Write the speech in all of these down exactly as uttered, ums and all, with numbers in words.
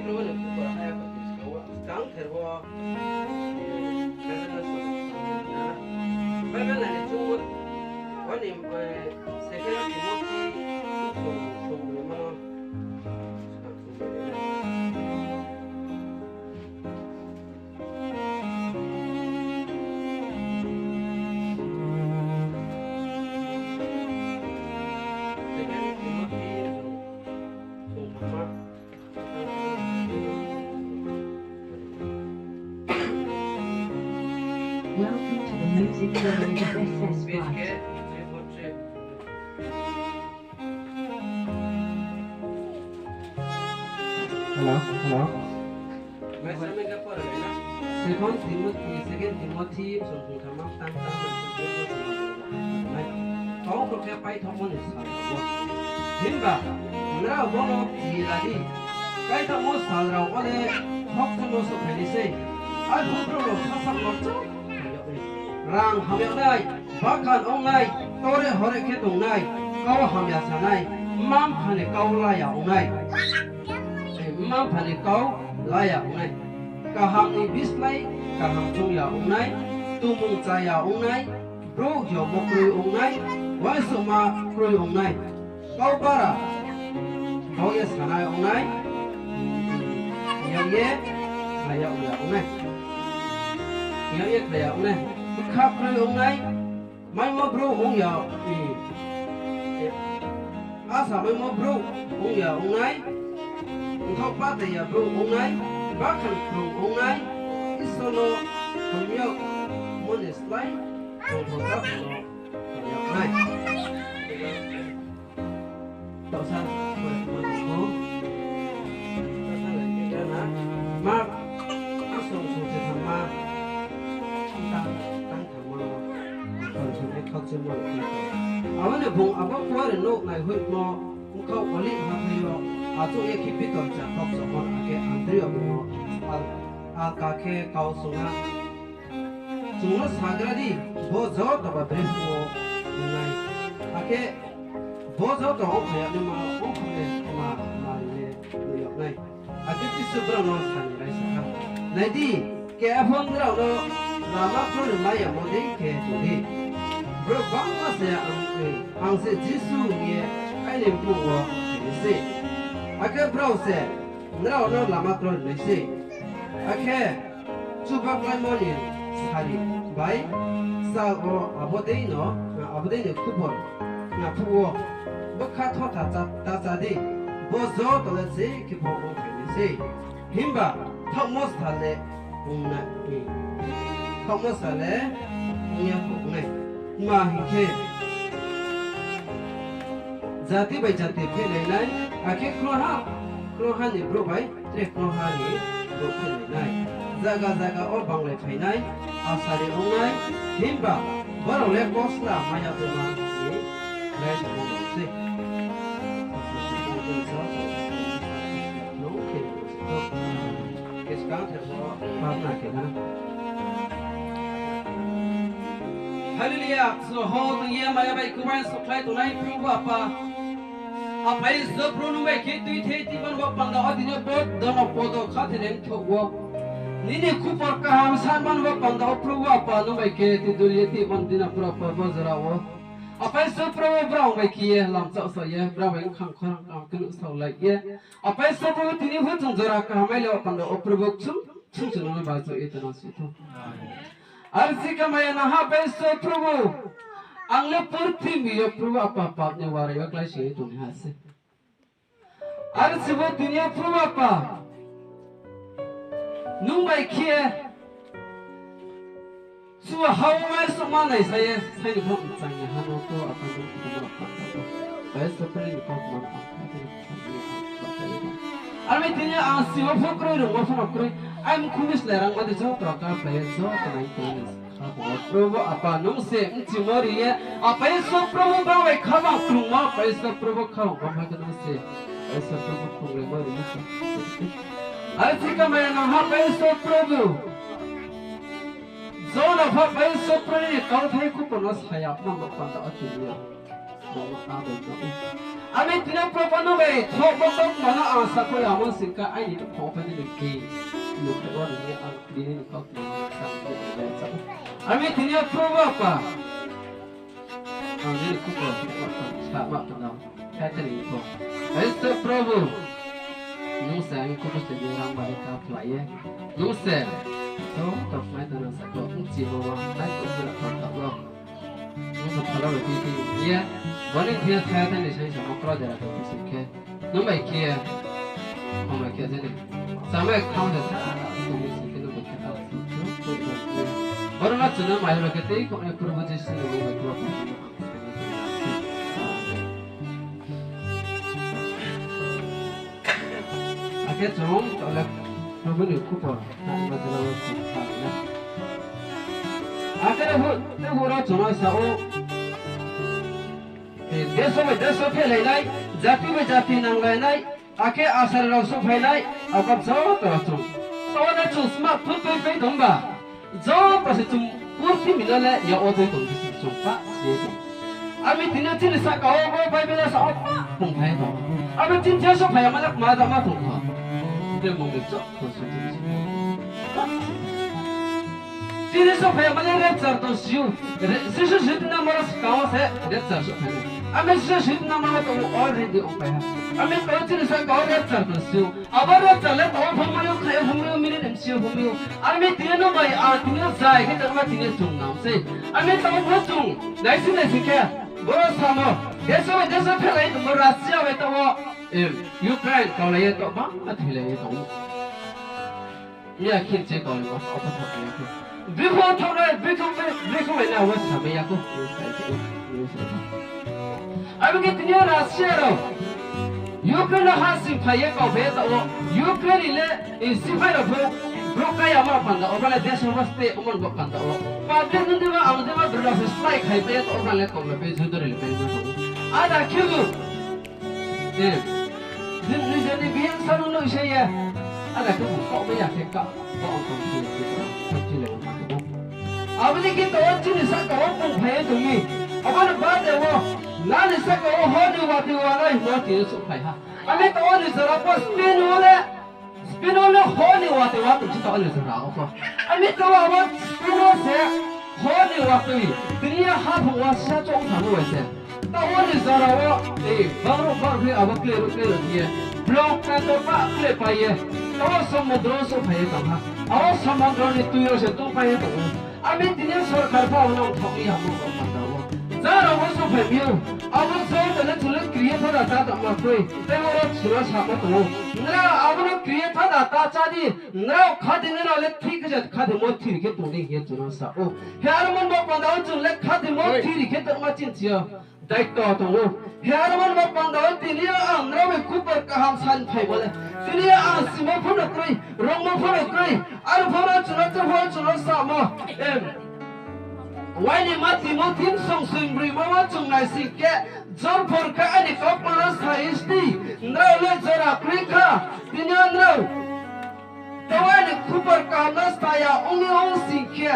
Bible ni second Timothy song, song ni ma. Welcome to the Music World S S Plus. Hello, hello. Second Timothy, Second Timothy, song song thamma tang tang tang tang tang tang. Kau khe paithaohmo ni sal rao wo. Himba, nrao bono chila di. Paithaohmo sal rao wo le khokchumo souhphai nai sei. Arphuh brouh rao sasaoh no chouh hamya nai. Rang hamya nai, bakan ong nai, tore hore khe tong nai, kau hamya sa nai, mma-mpha ni kau la ya ong nai. Mma-mpha ni kau la ya ong nai. Kaham ni bislái kaham choung ya ong nai, tumung cha ya ong nai, brouh hiomo kroi ong nai, uaingsouhma kroi ong nai. Kau bara, kau ye sanai ong nai, yak ye, khlai ya ong ya ong nai. Yak ye khlai ya ong nai. Bkha kroi ong nai, maimo brouh ong ya, asa maimo brouh ong ya ong nai. Mthaoh pate ya brouh ong nai, bakhan krung ong nai, Isor no hamya mone slái, tongthou ta no hamya nai. Taohsa, ma, asong song se thanngma, tang, tang thanngma, tang thanngma, khakchangmo rao khe. Abo ni bung abo kuare nouh naihoihmo, bkhaoh olive hathái yo achouh ye khe Pitor Jakob, Johon akhe Andriyo bung no al, alka khe kau sung ha. Chung no sagra di, bo joto ba brephuh wo ong nai. Akhe bo joto ongphai yag naima, ongphai le ma, ma ri le nuh yag nai. Akhe Jisu brao no sa ni raisa ha, Nai di, keha pho nrao no lama kroi rimai yamo dei khe tong di. Brouh gbangma se ang, ang se Jisu hing ye aini mmung wo sa nai sei. Akhe brao se nrao no lama kroi ri nai sei. Akhe chubaklaimo ni sari bai sal wo abo dei no, abo dei ni khupor khna phuh wo, bkha thotha ta chá di, bo joto le je khe pho ongphai nai sei. Himba thaohmo sal le ong nai, thaohmo sal le ong ya kho ong nai. Tma hing khe, jati bai jati phehlai nai, akhe knoiha, knoiha ni brouh bai tre knoiha ni brouh phehlai nai. Zaga zaga wo banglaiphai nai, asari ong nai, himba brao le kosla mai ya tongma ni raisa no sei. Hallelujah, Kchusoho tong ye maya bai kubai sokhlai tongnai Probu Apa. Apa Isor Probu, nung bai khe tuithei tibani bo panda wo tini yo bo dono podo khathoinai mthoh wo. Nini khupor kaham sanmani bo panda wo Probu Apa, nung bai khe tui dul ye tibani dina Probu Apa bo jora wo. Apa Isor Probu, brao bai khe ye lamchaksa ye, brao bai bkhang khorang kaham khe nuhsaolai ye. Apa Isor Probu, tini pho chung jora kaham mai le bo panda wo Probu kchung kchung chung no bachu ye tong nang si thou. Arsi khe maya nangha Apa Isor Probu, ang le purthimbi yo Probu Apa pap ni warai yo kláisi ye tongnaiha se. Arsi bo tini yo Probu Apa, nung bai khe chuha wo mai sokma naisa ye, sai ni pho mchang ya ha no to Apa nung khoma panda wo. Bai sokri ni kautma panda wo. Armi tini ang simo pho kroi, rungmo pho no kroi. Ai mkhu ni slái rangma di joto kha khlai ye joto nai tong ni. Probu Apa nung se mchimo ri ye, Apa Isor Probu brao bai khabang krungmo, Apa Isor Probu khabang bamha khe nung se, Apa Isor Probu krunglaimo ri ye. Arsi khe maya nangha Apa Isor Probu, joto pho Apa Isor Probu ni kauthai khupor no saya nang bo panda wo tini yo. Bo no abo no. Ami tini yo Probu no bai thoh bo kautma no ang sakhouh ya, amo sing khe aini bkhang wo phainai ni khe, nung khe ro ni ang tini ni kautma no sa khe sa. Ami tini yo Probu Apha, ang nini khupor sa ma panda, khe tini pho. Hai se Probu, nung se ang kuno se ni rang bari ka phlai ye. Nung se, to, to, mai to nang sa ko, nchi mo ma, hai ko bura pa ka lo. Nung se phala bai tui tui ye, bani thia thaya tani sai sa ma kro dera to sing khe. Nung bai khe, nung bai khe jani. Samai kham de sa, nung bai sing khe, nung bai khe ta sing khe. Boro na chuna mai bai khe tei kok ni Probu Jisu ni nung bai khe. Akhe chung tole Probu ni khupor, tangma jala wo chung thanng na. Akhe hu, te hu ro chung no sa ou, eh, deso bai deso phelai nai, jati bai jati nanglai nai, akhe asari rao souhphai nai, abo joto rao chung. Taoh le chung sma phut pai pai tong ba. Joto se chung purthimbi no le ya wo dei tong se chung pa se tong. Ami tini chini sahka wo bo Bible sa wo pa tong phai tong. Ami chini thing souhphai ya ma le ma da ma tong kho. Bre mung ni joto se chini souhphai. Chini souhphai ya ma le rapture tong siu. Re-, Jisu siti na mara ska wo se rapture souhphai nai. Ami Jisu siti na mara tong already ongpai ha. Ami tao chini sahka wo rapture tong siu. Abo rapture le tao phungmai ou, khlai phungmai ou, minute msi ou phungmai ou. Ami tini yo nung bai ang tini yo zai khe tongma tini yo chung nang sei. Ami tao pho chung naisi naisi khe, boro samo, deso bai deso phelai tongmo Russia bai tao, em, Ukraine kaulai ye tao bangma thoilai ye tong ou. Miya khin che kaulai mo, abo thaoh ya khe. Bikhu thaoh nai, bikhu, bikhu bai na wo samai ya kho. Abo khe tini yo Russia rao Ukraine no ha sing phai ye kau phai ye tao wo, Ukraine ni le, eh, siphai rao pho, brouh kaya ma panda wo, bale deso wo stay omo ni bo panda wo. Public nung dei ma, ang dei ma, drona se slái khai pai ye tao wo, bale kau le pai, judori le pai ma tao wo. Ada khe bu, eh, nijeni bihih sa no nuh se ye. Ada khe bu kau bai ya khe ka, kau tong si, kau si le ma tao wo. Abo ni khe tao wo chini sahka wo pung phai ye tong mi. Abo ni bade wo, nani sahka wo hor ni watoi wa nai hingmo tini yo souhphai ha. Ami tao wo ni jora pho Spain wo le, Spain wo le hor ni watoi wa tong si tao wo ni jora wo pho. Ami tao wo abo Spain wo se hor ni watoi, tini yo haphung wo sa choung thanng bai se. Tao wo ni jora wo, eh, bangruh bangkhlai abo kle ruh kle ruh ye, blong kator ba kle pai ye, tao wo somudro souhphai ye tong ha. Abo somudro ni tui yo se tongpai ye tong ou. Ami tini yo sorkar pho abo no thaoh ya mo panda wo. Jara wo souhphai mi ou, abo joto le chung le kri ye tha da ta tongma kroi, tei oro chung no samo tong ou. Nrao abo no kri ye tha da ta chá di, nrao khadi nrao le thik khe se khadimo thir khe tong di hing ye chung no sa ou. He aro mo panda wo chung le khadimo thir khe tongma chini thing yo daito tong ou. He aro mo panda wo tini yo ang nrao bai khupor kaham sa ni phaimo le, tini yo ang simo pho no kroi, rungmo pho no kroi, aro pho no chung no, chung pho chung no samo, em, Waini ma Timothy bsong soingbroima wo chung nai sing khe, jor phor khe aini kaukma no sa ye sdi, nrao le jora kroi kha, tini yo nrao tao aini khupor kaham no sa ya ong ye ong sing khe,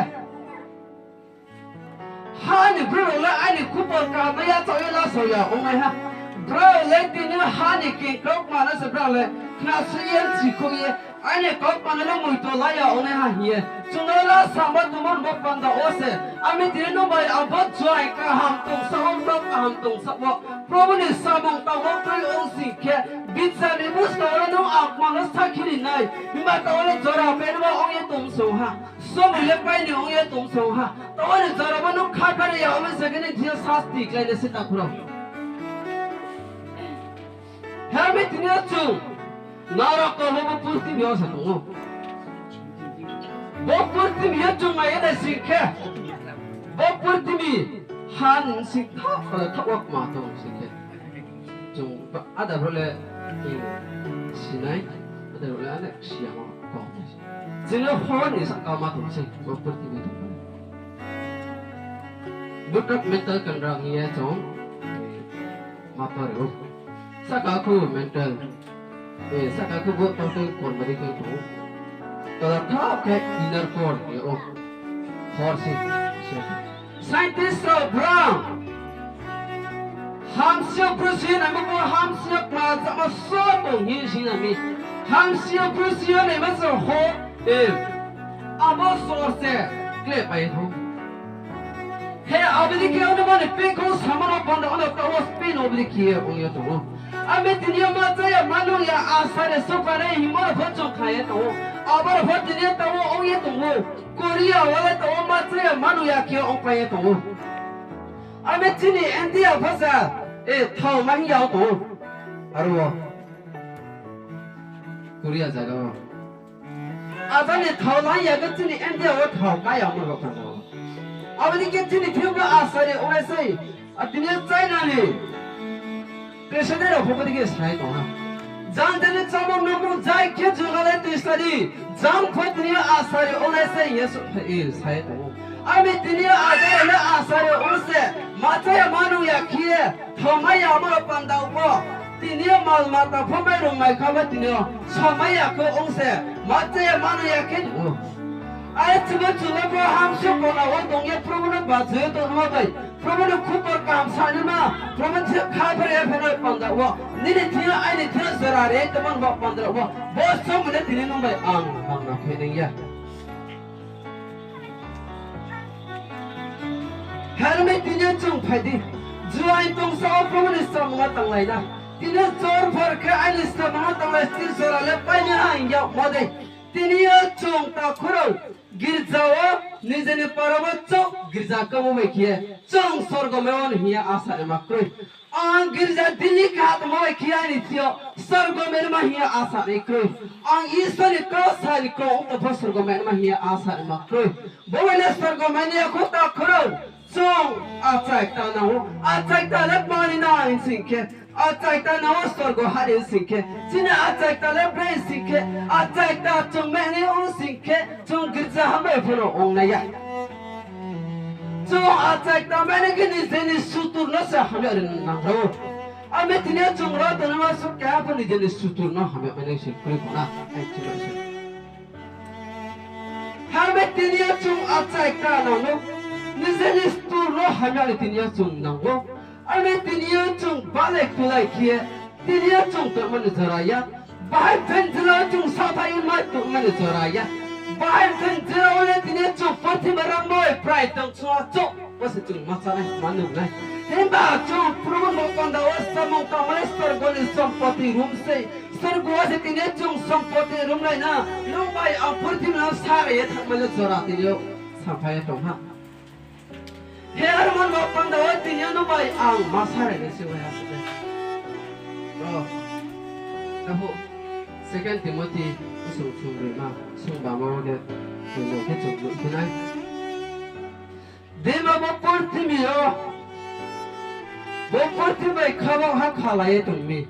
ha ni brouh rao le aini khupor kaham no yachaoh ye lasao ya ong nai ha. Brao le tini ha ni kengkraoma no se brao le khnasuh ye, chikhouh ye, aini kaukma no le moito la ya ong nai ha hing ye. Chung no lasamo tongmo ni bo panda wo se, ami tini nung bai ang bo juai kaham tongsa wo, brouh kaham tongsa wo, Probu ni samung tangmo kroi ong sing khe, bichar ni buskang wo le nung ang kma no sakhi ri nai, himba tao wo le jora pai nai ma ong ye tong song ha. Somoi le pai ni ong ye tong song ha. Tao wo ni jora wo nung kha kha ri ya ong mi se khe ni thing yo sasti klái nai se takhu rao. He mi tini yo chung, nrao kau bo purthimbi yo se tong ou. Bo purthimbi yo chung nai ye nai sing khe, bo purthimbi ha ni sing thaoh, thaoh wo kma tong sing khe, chung ba-, ada brouh le, eh, sinai, ada brouh le ane si ya ma kau. Chini hor ni sahka ma tong se, bo purthimbi tong. Bukrok mental kanra hing ye chung ma pare ou. Sahka khu mental. Eh, sahka khu bo total kormari khe tong. Tola thap khe inner core hing ye ou. Hor se, se. Scientist rao brang Hamsi yo Bru si yo naima pho hamsi yo kma jama so tong hing si na mi. Hamsi yo Bru si yo naima se ho, e, abo so se kle pai tho. He, abo dei khe ono mani pekho samano panda ono taoh wo spin abo dei khe ye ong ye tong ou. Ami tini yo ma chaya ma nung ya asa ni soka nai hingmo rao pho chung kha ye tong ou. Abo rao pho tini yo taoh wo ong ye tong ou. Korea wo le taoh wo ma chaya ma nung ya khe ongpai ye tong ou. Ami chini India pho sa, e, thao ma hing ya tong ou. Aro wo Korea zaga wo. Ajani thao la ya khe chini India wo thao ka ya mo rao tong ou. Abo dei khe chini thing pho asari ongnai sei. A tini yo China ni president rao pho bo dei khe sai tong ha. Jang jani chámung nungmung jai khe jugale tui sadi, jang pho tini yo asari ongnai sei hing ye suh phai, e, sai tong ou. Ami tini yo ajai le asari ong se, ma chaya ma nung ya khe ye, thao mai ya amo rao panda wo pho, tini yo mal mata pho mai rung mai kha pho tini yo, so mai ya khe ong se, ma chaya ma nung ya khe tong ou. Are chibo chung le pho hamsi yo kona wo tong ye Probu no bajoi ye tongnaima bai, Probu ni khupor kaham sanaima, Probu ni thing yo kha phar ye phainai panda wo, nini thing yo aini thing yo jora ri tongmo ni baoh panda wo, bo somo le tini nung bai ang bangna phai nai ya. Hermit tini yo chung phai di. Juaing tongsa wo Probu ni samung wo tanglai na. Tini yo jor phar khe aini samung wo tanglai, tini jora le pai ni ha hing yagmo dei. Tini yo chung takhu rao girza wo nijeni para wo chouh girza kamo bai khe ye chung sorgo mai wo hing ye asa naima kroi. Ang girza dini kha tongmo bai khe aini thing yo sorgo mai naima hing ye asa nai kroi. Ang Isor ni kau sa ni kau ong tong pho sorgo mai naima hing ye asa naima kroi. Bo bai le sorgo mai nai ya kho takhu rao. Chung achai kta nang ou. Achai kta le tma ni nang sing khe, achai kta nang ou sorgo ha ni sing khe, chini achai kta le brei sing khe, achai kta chung mai nai ong sing khe, chung girza hamya pho no ong nai ya. Chung achai kta mai nai khe nijeni sutur no se hamya ri nang ou. Ami tini yo chung ro tongnaima suh keha pho nijeni sutur no hamya mai nai se kroi pho na, ai chung se. Hermit tini yo chung achai kta nang ou. Nijeni sutur no hamya ni tini yo chung nang ou. Ami tini yo chung balai kulai khe, tini yo chung tongma ni jora ya. Bahai phen jora wo chung sathai ma tongma ni jora ya. Bahai phen jora wo le tini yo chung porthimbi rang bai prai tong sua chouh, bo se chung ma chánai ma nung nai. Himba chung Probu ni panda wo samung tangma le sorgo ni sompoti rum sei. Sorgo wo se tini yo chung sompoti rum lai na. Nung bai ang porthimbi no sarai ye thanngmai le jora tini yo samphai ye tong ha. He arman bo panda wo tini yo nung bai ang ma sarai nai se wai ha se de. Ro, abo Second Timothy bsung sungbroima, sungbama wo de, chung no khe chung nuh phi nai. Dema bo purthimbi yo, bo purthimbi bai khabang ha khalai ye tong mi.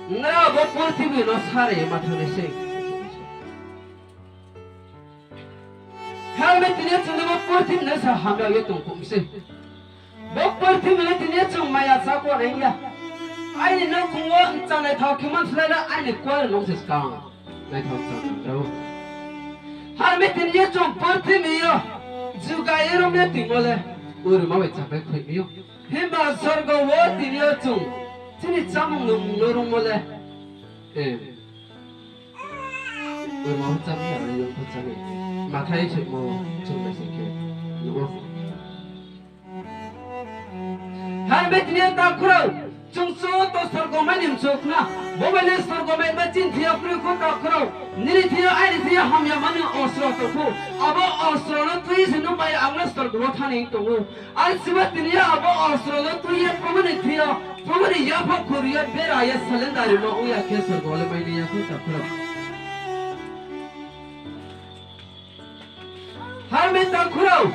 Nrao bo purthimbi no sare ma thanng nai sei. Hermit tini yo chung no bo purthimbi no se hamya ye tong khum sei. Bo purthimbi le tini yo chung maya chá kho nai ya. Aini nouhkhong wo chá naithao khe man slái le aini kuar no se skang naithao chá nang rao. Hermit tini yo chung purthimbi yo juga ye rom ye tongmo le urma bai chápai khui mi ou. Himba sorgo wo tini yo chung chini chámung nungmung no rungmo le, e, urma pho chá mi, are yong pho chá mi. Mathai soimo chung bai sing khe nuh ou. Hermit tini yo takhu rao, chung joto sorgo mai ni mchu khna. Bo bai le sorgo mai ma chini thing yo kroi kho takhu rao. Nini thing yo, aini thing yo hamya mani osro tong pho. Abo osro no tui se nung bai ang le sorgo wo thanng ni tong ou. Are chiba tini yo abo osro no tui ye Probu ni thing yo, Probu ni yapha khuri yo bera ye surrender rimo ong ya khe sorgo le mai nai ya kho takhu rao. Hermit takhu rao,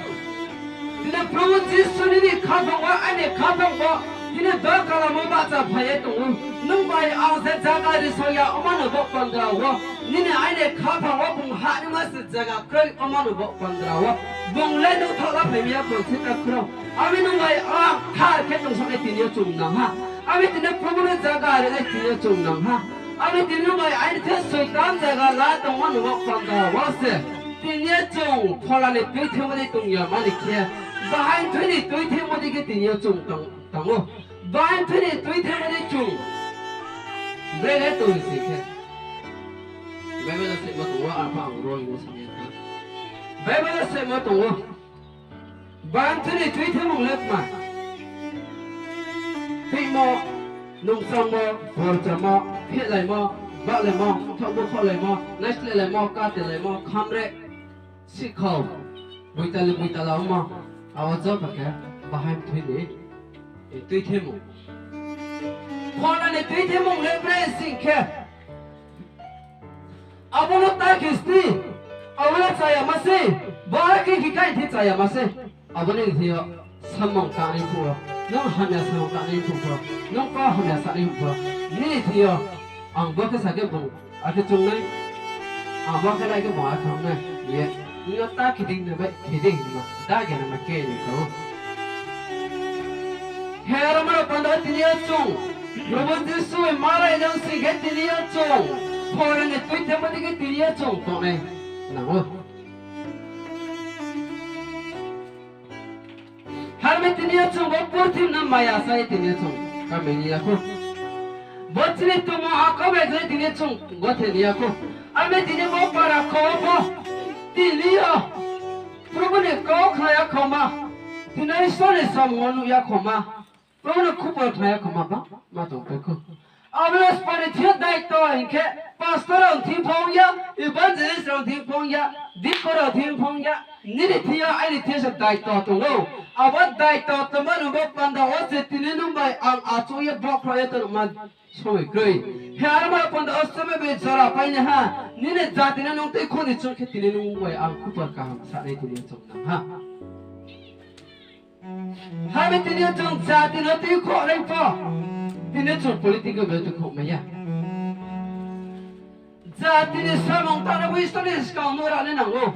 tini Probu Jisu nini khaphang wo, aini khaphang wo, tini dorkar lamo bahcha phai ye tong ou. Nung bai ang se zaga risao ya, omo no bo pandra wo. Nini aini khaphang wo bung hahnaima se zaga kroi, omo no bo pandra wo. Bung le nung thaoh la phai mi ya, bung se takhu rao. Ami nung bai ang thar khe tong sanai tini yo chung nang ha. Ami tini Probu no zaga rinai tini yo chung nang ha. Ami tini nung bai aini the Soitan zaga la tongma no bo pandra wo se. Tini yo chung phola ni tuithemo ni tong ya mani khe, Bahaing thoi ni tuithemo dei khe tini yo chung tang, tang ou. Bahaing thoi ni tuithemo dei chung brekhe tong sing khe, Bible wo semo tong ou, arphuh ang ro hing ye sa ya kha. Bible wo semo tong ou. Bahaing thoi ni tuithemung le kma? Thihmo, nungchangmo, borchamo, phehlaimo, bahlaimo, thaohmo khaohlaimo, naislelaimo, katelaimo, khamre, sihkhau, boitali boitala ongmo, abo joto khe bahaing thoi ni tuithemung. Khorna ni tuithemung le bre sing khe, abo no ta khe sdi, abo le chaya ma se, bo are khe khe kai thi chaya ma se. Abo ni thing yo samung tangnai phuh wo, nung hamya samung tangnai phuh pho, nung kau hamya sanai phuh pho, nini thing yo, ang bo khe sa khe bung akhe choung nai, ang bo khe lai khe bung akhe ong nai hing ye, nung yo ta khe dei na bai khe dei hingma, dage na ma khe ni kau. He aro mano panda tini yo chung, Probhu Jisu bai malai nang sing khe tini yo chung, khorna ni tuithemo dei khe tini yo chung tongnai nang ou. Harmi tini yo chung bo purthimbi no maya sa ye tini yo chung kamai ni ya khou. Bo chini tongmo akau bai khe tini yo chung gothe ni ya khou. Armi tini bo para kho pho, tini yo Probhu ni kau khna ya khoma, tini Isor ni samung wo nuh ya khoma, Probhu ni khupor khna ya khoma bangma tongpai khou. Abo le spiritual daito hing khe, pastor rao thing phong ya, evangelist rao thing phong ya, deacon rao thing phong ya, nini thing yo aini thing yo se daito tong ou. Abo daito tongma ni bo panda wo se tini nung bai ang achouh ye bokhrouh ye tongma somoi kroi. He aro mano panda wo somoi bai jora painaiha, nini jati no nung tuikhouh ni choung khe tini nung bai ang khupor kaham sanai tini yo chung nang ha. Harmi tini yo chung jati no tuikhouh nai pho, tini yo chung political bai tuikhouh mai ya. Jati ni samung tangna bo Isor ni skang no ranai nang ou.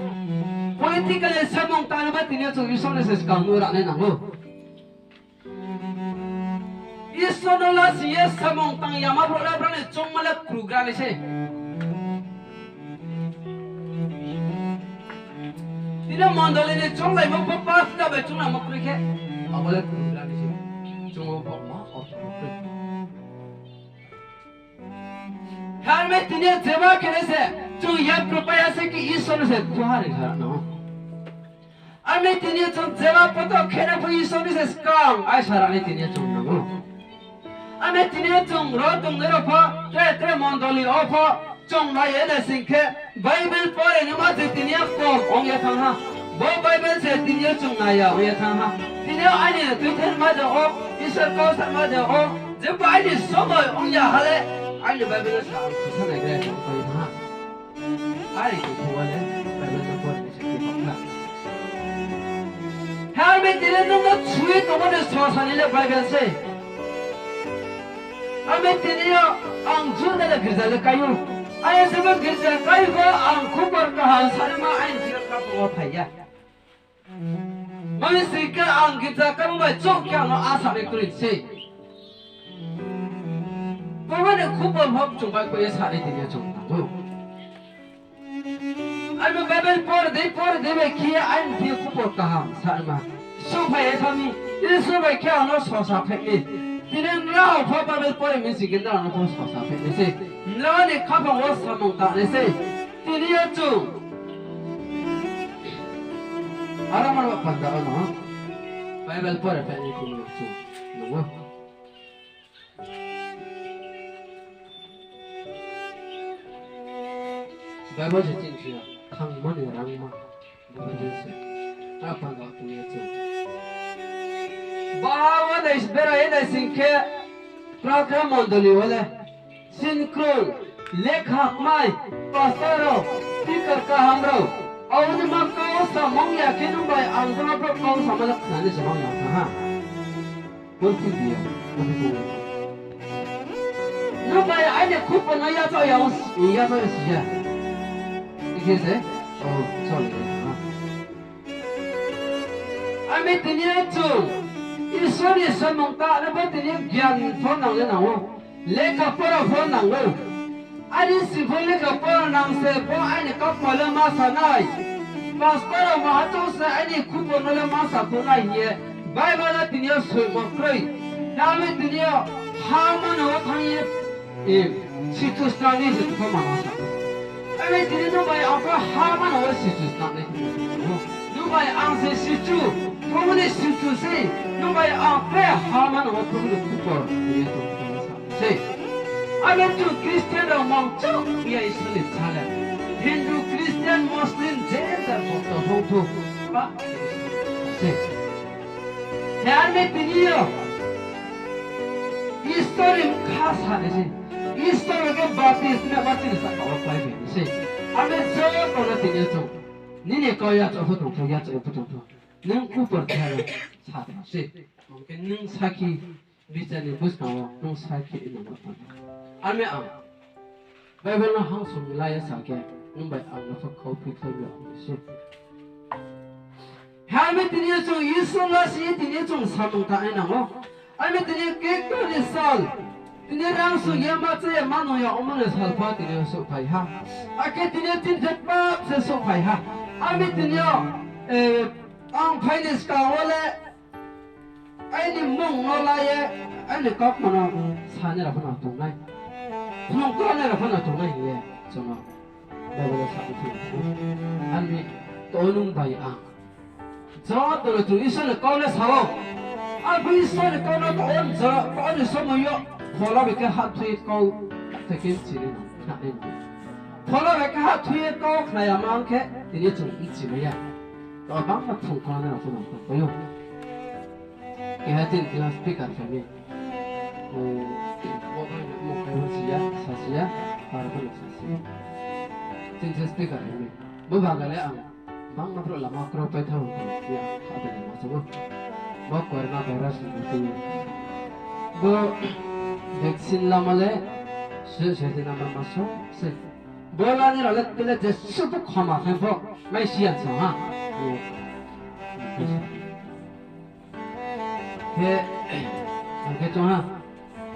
Political ni samung tangna bo tini yo chung Isor ni se skang no ranai nang ou. Isor no lasing ye samung tang yama brouh le brao ni choungmo le krugra nai se. Tini mondoli ni chounglaimo pho pastor bai chounglamo kroi khe, abo le krugra nai se. Chung o boma ortho kroi. Harmi tini yo jeba khe nai se, chung yapri pai ya se khe Isor no se duha ri sa nang ou. Armi tini yo chung jeba poto khe nai pho Isor ni se skang aisa ranai tini yo chung nang ou. Armi tini yo chung ro tongnai rao pho, tre tre mondoli wo pho, chung nai ye nai sing khe, Bible pore naima je tini yo kom ong ye thanng ha. Bo Bible se tini yo chung nai ya ong ye thanng ha. Tini yo aini tuithenma de o, Isor kau sama de o, jepho aini somoi ong ya ha le, aini Bible sa ang khusa nai gra ye thanng pai thanng ha. Are khe phuh wo le Bible no pore ni se khe tong na. Harmi tini nung no sui tongmo ni sosa ni le Bible se. Armi tini yo ang June le girza le kai ou. Aini simo girza kai pho ang khupor kaham sanaima aini thing yo khaphang wo phai ya. Mami sing khe ang girza kaimo bai chouh khe ang no asa nai kroi se. Bo mani khupor pho chung bai koi ye sanai tini yo chung nang ou. Aini Bible pore dei pore dei bai khe ye aini thing yo khupor kaham sanaima. Suhphai ye thanng mi, Isor bai khe ang no sosa phai mi. Tini nrao pho Bible pore mi sing khe nrao no pho sosa phai nai se. Nrao ni khaphang wo samung tangnai se. Tini yo chung aro mano panda wo no Bible pore phai ni tini yo chung nang ou. Bible se chini thing yo thangmo ni rangma. Bible se. Aro panda wo tini yo chung baha wo nai bera ye nai sing khe, program mondoli wo le, sinkrung, lekha kmai, pastor rao, speaker kaham rao, abo ni ma kau samung ya khe nung bai ang jono brouh kau sama le khnanai se mang ya thanng ha. Bo purthimbi yo, bo purthimbi yo. Nung bai aini khupor no yachaoh ya, yachaoh ya si ya. Ikhe se, o, sorry, ha. Armi tini yo chung Isor ni samung tangnai pho tini yo gyan pho nang le nang ou. Lekha pora pho nang ou. Aini sing pho lekha pora nang se pho aini kapal wo ma sa nai. Pastor rao maha chouh se aini khupor no le ma sa khouh nai hing ye, Bible le tini yo soimo kroi. Tami tini yo ha manang wo thanng ye, e, sichu snang ni se tongkho manang sa. Are tini nung bai ang pho ha manang wo sichu snang nai. Nung bai ang se sichu, Probu ni sichu se, nung bai ang tre ha manang wo Probu ni khupor tini yo tongkho manang sa se. Abo chung Christian rao mangchouh ya Isor ni bsa le. Hindu, Christian, Muslim, je jar bokto thou thou, ba se. He, are tini yo Isor ni bkha sa nai se. Isor no khe baptisma ma chini sahka wo kláiphai nai se. Abo joto no tini yo chung, nini kau yachaoh pho tongthou, yachaoh pho tongthou, nung khupor khe sa se. Hing khe nung sakhi, bichar ni buskang wo nung sakhi nang no tong. Are ang Bible no hangso ni la ye sa khe, nung bai ang no pho kau phikhlai mi se. Are tini yo chung Isor no si ye tini yo chung samung tangnai nang ou. Are tini yo kekto ni sal, tini yo rang sung ye ma cha ye ma nung ya ongmo ni sal pho tini yo souhphai ha. Akhe tini yo chini je pap se souhphai ha. Are tini yo, e, ang phai ni skang wo le aini mmung no la ye, aini kaukma no sanai rao pho no tong nai, phnung klanai rao pho no tong nai hing ye chung no Bible wo sa ou. Are mi to nung bai ang joto no chung Isor ni kau le sa ou. Abo Isor ni kau no to on ja, to on ni somoi yo phola bai khe hahthui ye kau ta khe bchi nai nang, khnanai nang. Phola bai khe hahthui ye kau khna ya ma ong khe, tini chung bchi mai ya. To bangma phrung klanai rao pho no tongpai ou. Keha chini khe speaker khe mi. O, bo bai no mung khe bo si ya, sa si ya, aro pho no sa si ya. Chini khe speaker khe mi. Bo baga le ang bangma brouh lama kro pai thanng ou, ya, ha bai lama chong ou. Bo corona virus ni tui. Bo vaccine lama le, se, se, se, nama ma so, se. Bo lani rao le, tele jesuh pho khoma khe pho, mai si ya sa ha. Khe, ang khe chung ha.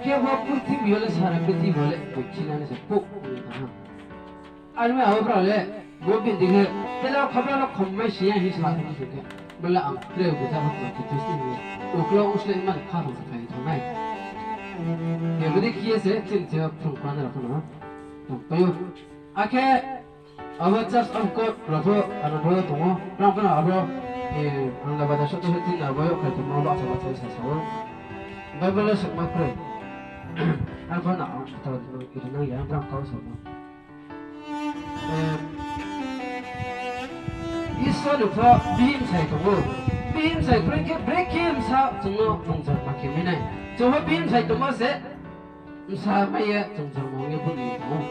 Khe bo purthimbi yo le sara purthimbi yo le boichina ni se phuh ong ye thanng ha. Are mi abo brao le, bo bini khe, tele khobra no khom mai si ya hing sa thanng se khe. Bo le ang tre bo ja bo khe tui si ye. Uklau uslai mani kha rao se phai thanng nai. Khe bo dei khe ye se, chini se phrung klanai rao pho no tongpai ou. Akhe abo Church of God rao pho, ano bo tong ou. Brang pho no abo, e, ang la bada soto se tin abo yo khe tongmo bahcha bahcha sa sa ou. Bible le sakma kroi. Ang pho no ang pho tau ri nang ya, brang kau sa no. E, Isor ni pho bihih bsai tong ou. Bihih bsai kroi khe brekhe bsa chung no bung jorma khe mai nai. Chung pho bihih bsai tongmo se bsa mai ye chung jorma ong ye bung ni tong ou.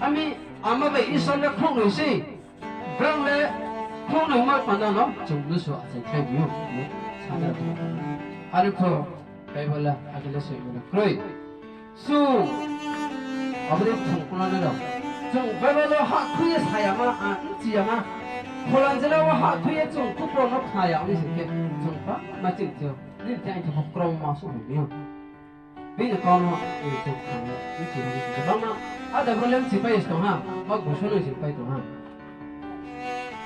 Ami ama bai Isor le khrouhnoi sei. Brang le khrouhnoima panda no chung nusu achai khlai bi ou, sa na tong. Are pho Bible le ake le soimo le kroi. Chung abo dei chung klanai rao, chung Bible wo hahthui ye sa ya ma, a, bchi ya ma. Phola jela wo hahthui ye chung khupor no khna ya ong ni sing khe, chung bangma chini thing yo, nini thing yo kroma souh mi ou. Bini kau no, e, chung khna ye bchi ya ong ni sing khe bangma, ada bo le bchipai ye se tong ha, ma buso no bchipai tong ha.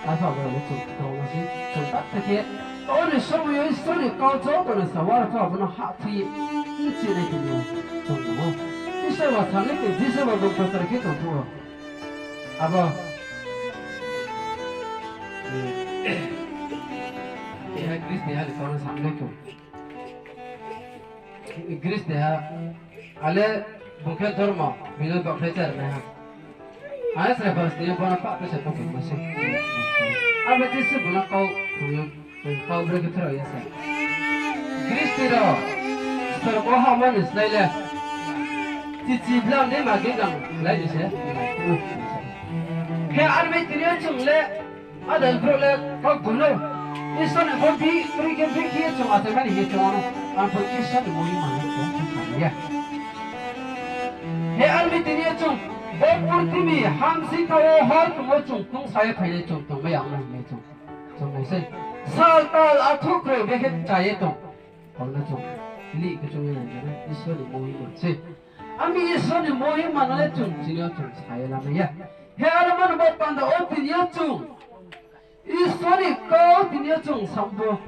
Arphuh abo le chung kroma se, chung bata khe, o ni somoi yo Isor ni kau joto no sa, arphuh abo no hahthui ye bchi nai khe ni chung no. Isor ba sa nai khe, Jisu ba bung pastor khe tong phuh wo. Abo, e, keha Greece ni ha ni kau no sa nai khe. Greece ni ha, ale bung khe dormo, bini baptize ri nai ha. Ang srai pho sni ye bo no pah khe se bung khe ma se. Abo Jisu bung no kau, kau bre khe pherao ye sa. Greece ni rao, sorgo hahmo ni slái le, chichi blam ni ma ginggang lai ni se. Khe are mi tini yo chung le, ada brouh le kau bung no, Isor ni bo bi, bri khe bri khe chung achaimani hing ye chung ano, ang bo Isor ni muhima no chung kha ya. He are mi tini yo chung, bo purthimbi hamsi kha wo hor tong wo chung tongsa ye phainai chung tongmai ya ong nai hing ye chung, chung nai sei. Sal tal athuh kroi brekhe cha ye tong. Abo no chung lih khe chung ye nai nai, Isor ni muhima sei. Ami Isor ni muhima no le chung tini yo chung sa ye lamai ya. He are mani bo panda wo tini yo chung Isor ni kau tini yo chung sam pho,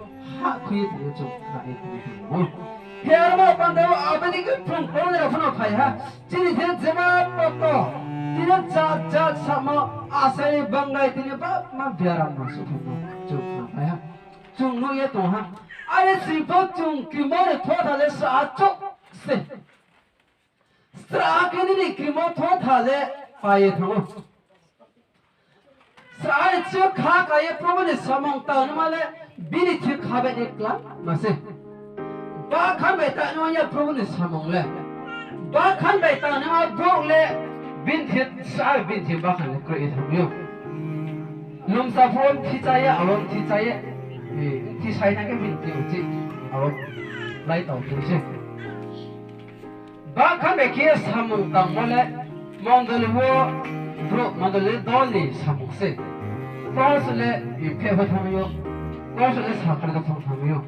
hahkhui ye tini yo chung khnai tini yo chung ou. He arma panda wo abo ni khe phrung kau ni rao pho no phai ha. Chini khe jema poto, tini yo jat jat samo, asai bangai tini yo bangma biaram no suphai no chung khnai ha. Chung nuh ye tong ha. Are sing pho chung krimo ni thotha le sra achouh se. Sra khe nini krimo thotha le pai ye thanng ou. Sra ni thing yo kha ka ye Probu ni samung tangnaima le bini thing kha bai ni kla ma se. Bakhan bai tangnaima ya Probu ni samung le. Bakhan bai tangnaima brouh le bini thing sra bini thing bakhan le kroi ye thanng ou. Lungsa pho mthi chá ye, abo mthi chá ye, mthi sai na khe bini thing uchih abo lai tong thing se. Bakhan bai khe samung tangmo le mondoli wo brouh, mondoli le dol ni samung se. Kau se le pheh pho thanng ou, kau se le sakra da phang thanng ou.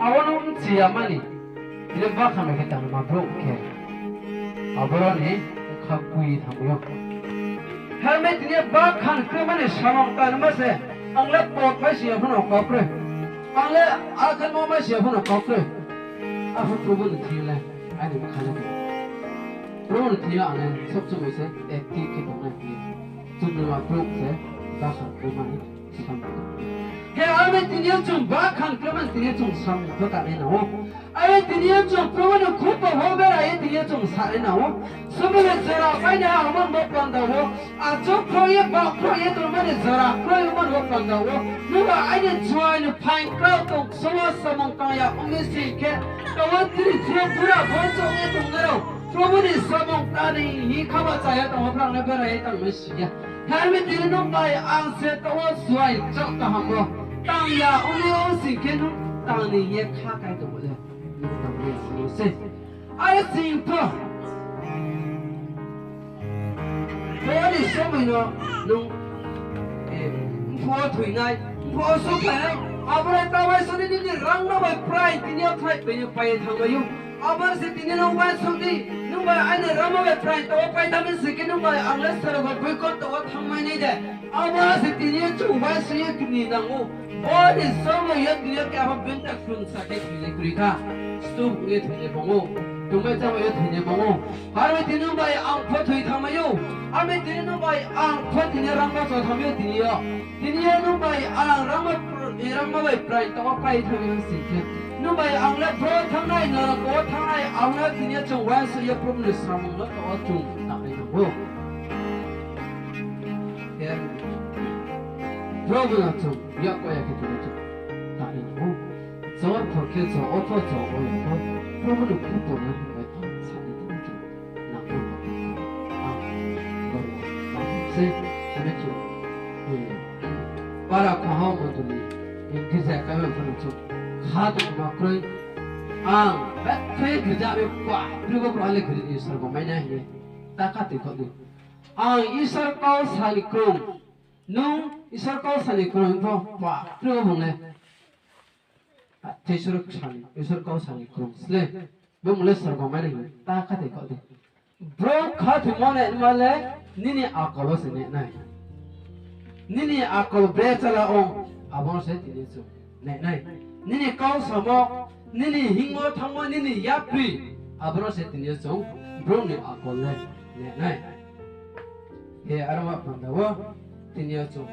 Abo no bchi ya mani, tini bakhan bai khe tangma brouh khe, aboro ni bkha kui thanng ou. Hermit tini yo bakhan kroi mani samung tangma se, ang le pot mai si ya pho no kau kroi, ang le akhanmo mai si ya pho no kau kroi. Arphuh Probu ni thing le aini bkha le Probu ni thing yo ang le sob somoi se active khe tongnai hing ye. Chungrima brouh se bakhan kroi mani samung. He, are tini yo chung bakhan kroi mani tini yo chung samung pho tangnai nang ou. Are tini yo chung Probu ni khupo pho bera ye tini yo chung sanai nang ou. Somoi le jora pai ni ha ongmo ni bo panda wo, achouh khroh ye, baoh khroh ye tongmo ni jora kroi ongmo ni bo panda wo, nung ba aini juai ni phaing krao tong ksumo samung tang ya ong mi sing khe, taoh wo tini thing yo bura bo chong ye tongnai rao Probu ni samung tang ni hing kha ba cha ya tong wo phrang le bera ye tangmai si ya. Hermit tini nung bai ang se taoh wo juai chouh kaham wo tang ya ong mi ong sing khe nung tang ni hing ye kha kai tongmo le nung tang ni si se. Are sing pho bo ni somoi no nung mphuh wo thoi nai, mphuh wo souhphai nai, abo le ta bai soni nini rangma bai prai tini yo khlai pai ye pai ye thanngmai ou. Abo se tini nung uaingsouh di, nung bai aini rangma bai prai taoh wo pai thanng mi sing khe nung bai ang le sorgo boikot taoh wo thanngmai nai de. Abo se tini yo chung uaingsouh ye kni nang ou. Bo ni somoi yo tini yo keha bini ta krungsa khe thoi ni kroi kha. Stum ye thoi ni bung ou. Tongmai chámai ye thoi ni bung ou. Are tini nung bai ang pho thoi thanngmai ou. Are tini nung bai ang pho tini rangma cho thanngmai ou tini yo. Tini yo nung bai ang rangma, rangma bai prai taoh wo pai thanngmai ou sing khe, nung bai ang le bro thanngnai, norok wo thanngnai, ang le tini yo chung uaingsouh ye Probu ni samung no taoh wo chung tangnai nang ou. Probu no chung yakko ya khe tini chung tangnai nang ou. Jor pho khe jo, otho jo, o ya pho, Probu ni khupo no nung bai ang sanai tini chung nang ou. Ang boro ma se, ane chung para khoha mondoli, girza kaima pho no chung kha tongma kroi. Ang bethe girza bai pa, Probu bro ale giri ni sorgo mai nai hing ye ta kha tui kho di. Ang Isor kau sa ni krung, nung Isor kau sa ni krung pho pa, Probu bung le Isor kau sa ni krung sle, bung le sorgo mai nai hing ta kha tui kho di. Brouh khathoimo naima le nini akol wo se nai nai. Nini akol bre chala ong, abo no se tini chung nai nai. Nini kau samo, nini hingmo thanngmo, nini yapri, abo no se tini yo chung brouh ni akol le nai nai. He arma panda wo tini yo chung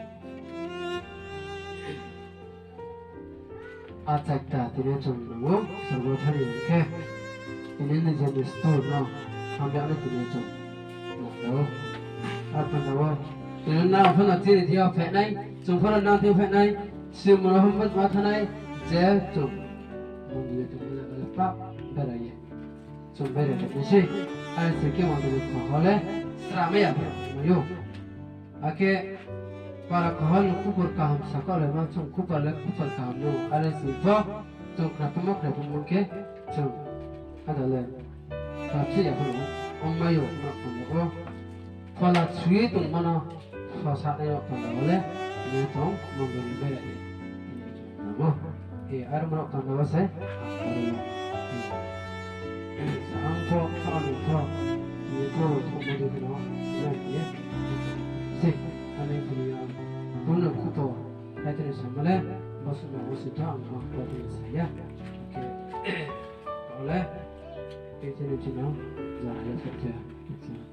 achaita tini yo chung nang ou, sorgo thani hing khe, tini ni je ni stur no hamya no tini yo chung nang ou. Ar panda wo tini nang pho no chini thing yo phainai, chung pho no nang thing yo phainai, simo no hum ma thanai, je chung mondoli tongmo le pa bera ye chung bera ye nai sei. Are se khe mondoli khoha le sramai ya pho mai ou. Akhe para khoha ni khupor kaham sakha le ma chung khupor le khupor kaham no. Are se pho chung khna tongmo khna tongmo khe chung ada le khapsi ya pho ong mai ou, ma pho no. Phola sui tongmo no pho sa nai yo panda wo le, ni chung mondoli bera ye namo. E, aro mo panda wo se, aro mo. Sa ang pho, sa ang pho, ni pho ro thong mo de no, na ye. Se, ane phu ya, phu no khu to, Hai thani samo le, bo suh no bo suh tho ang ang bo thani sa ya. Khe, tao le, khe chini chini, jara ya sa ya.